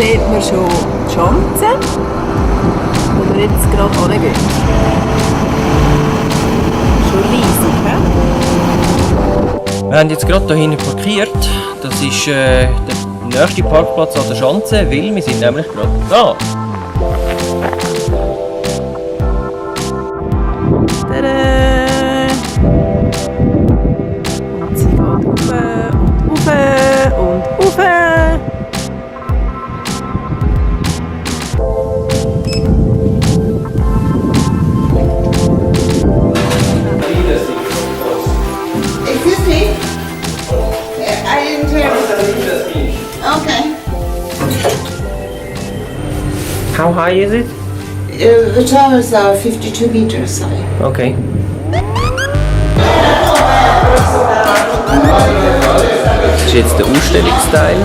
sieht man schon die Schanze, wo wir jetzt gerade hingehen. Schon riesig, hä? Wir haben jetzt gerade hier hinten parkiert. Das ist der nächste Parkplatz an der Schanze, weil wir sind nämlich gerade da. Tada! Und sie geht rauf und rauf und rauf. Excuse me? I didn't hear. Okay. How high is it? The towers are 52 meters high. Okay. Das ist jetzt der Ausstellungsteil.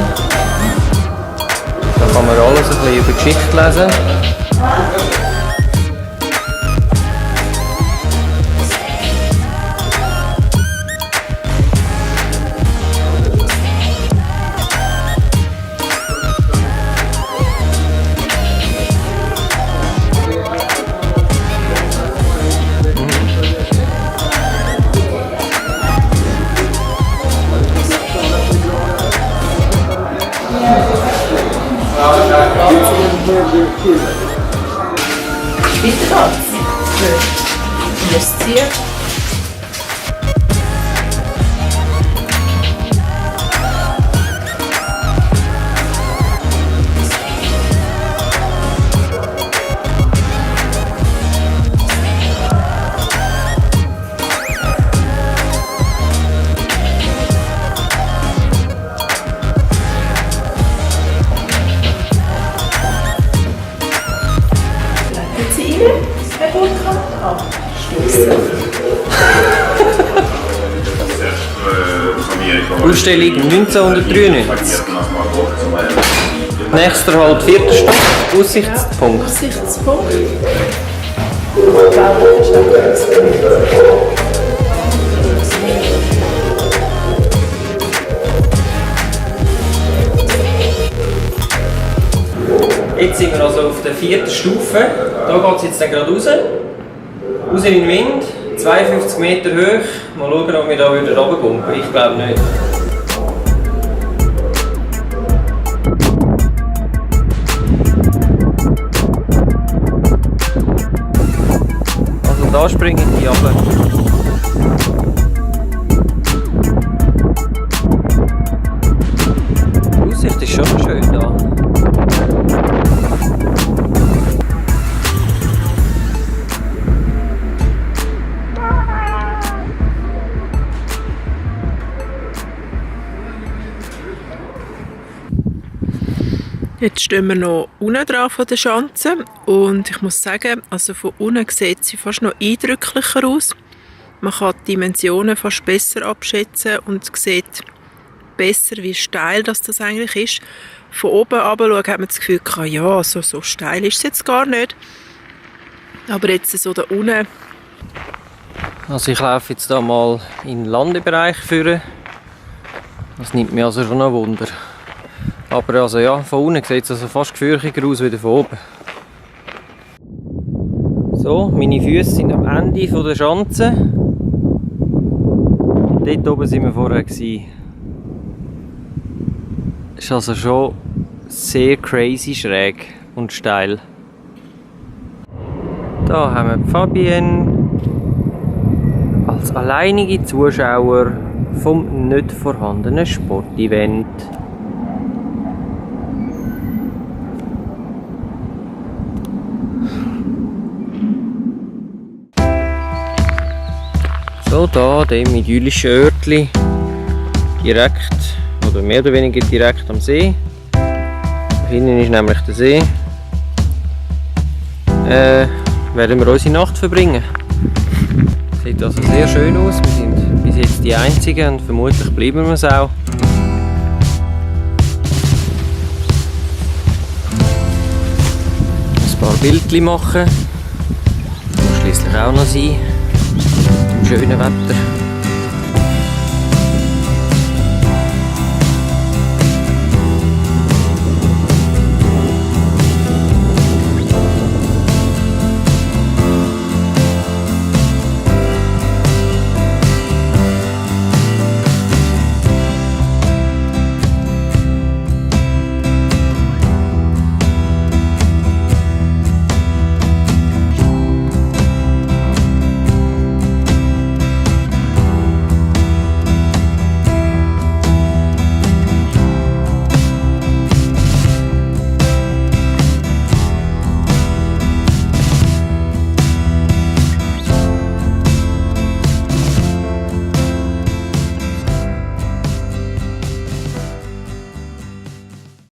Da kann man alles ein bisschen über die Geschichte lesen. Bitte geht's. Investiert. Herr Burkhardt? Ah, Ausstellung 1993. Nächster Halt, 4. Stock, Aussichtspunkt. Aussichtspunkt. Jetzt sind wir also auf der 4. Stufe. Da geht es jetzt dann gerade raus. Raus in den Wind, 52 Meter hoch. Mal schauen, ob wir da wieder runterkommen. Ich glaube nicht. Also da springen die runter. Die Aussicht ist schon schön da. Jetzt stehen wir noch unten dran von der Schanze und ich muss sagen, also von unten sieht sie fast noch eindrücklicher aus. Man kann die Dimensionen fast besser abschätzen und sieht besser, wie steil das eigentlich ist. Von oben runter hat man das Gefühl, ja, so steil ist es jetzt gar nicht. Aber jetzt so da unten. Also ich laufe jetzt da mal in den Landebereich führen. Das nimmt mich also schon ein Wunder. Aber also ja, von unten sieht es also fast gefürchiger aus wie von oben. So, meine Füße sind am Ende der Schanze. Dort oben waren wir vorher. Das ist also schon sehr crazy schräg und steil. Da haben wir Fabienne als alleinige Zuschauer vom nicht vorhandenen Sportevent. So, da, dem idyllischen Örtli, direkt, oder mehr oder weniger direkt am See. Da hinten ist nämlich der See. Werden wir unsere Nacht verbringen. Sieht also sehr schön aus. Wir sind bis jetzt die Einzigen und vermutlich bleiben wir es auch. Ein paar Bildchen machen. Muss schließlich auch noch sein. Im schönen Wetter.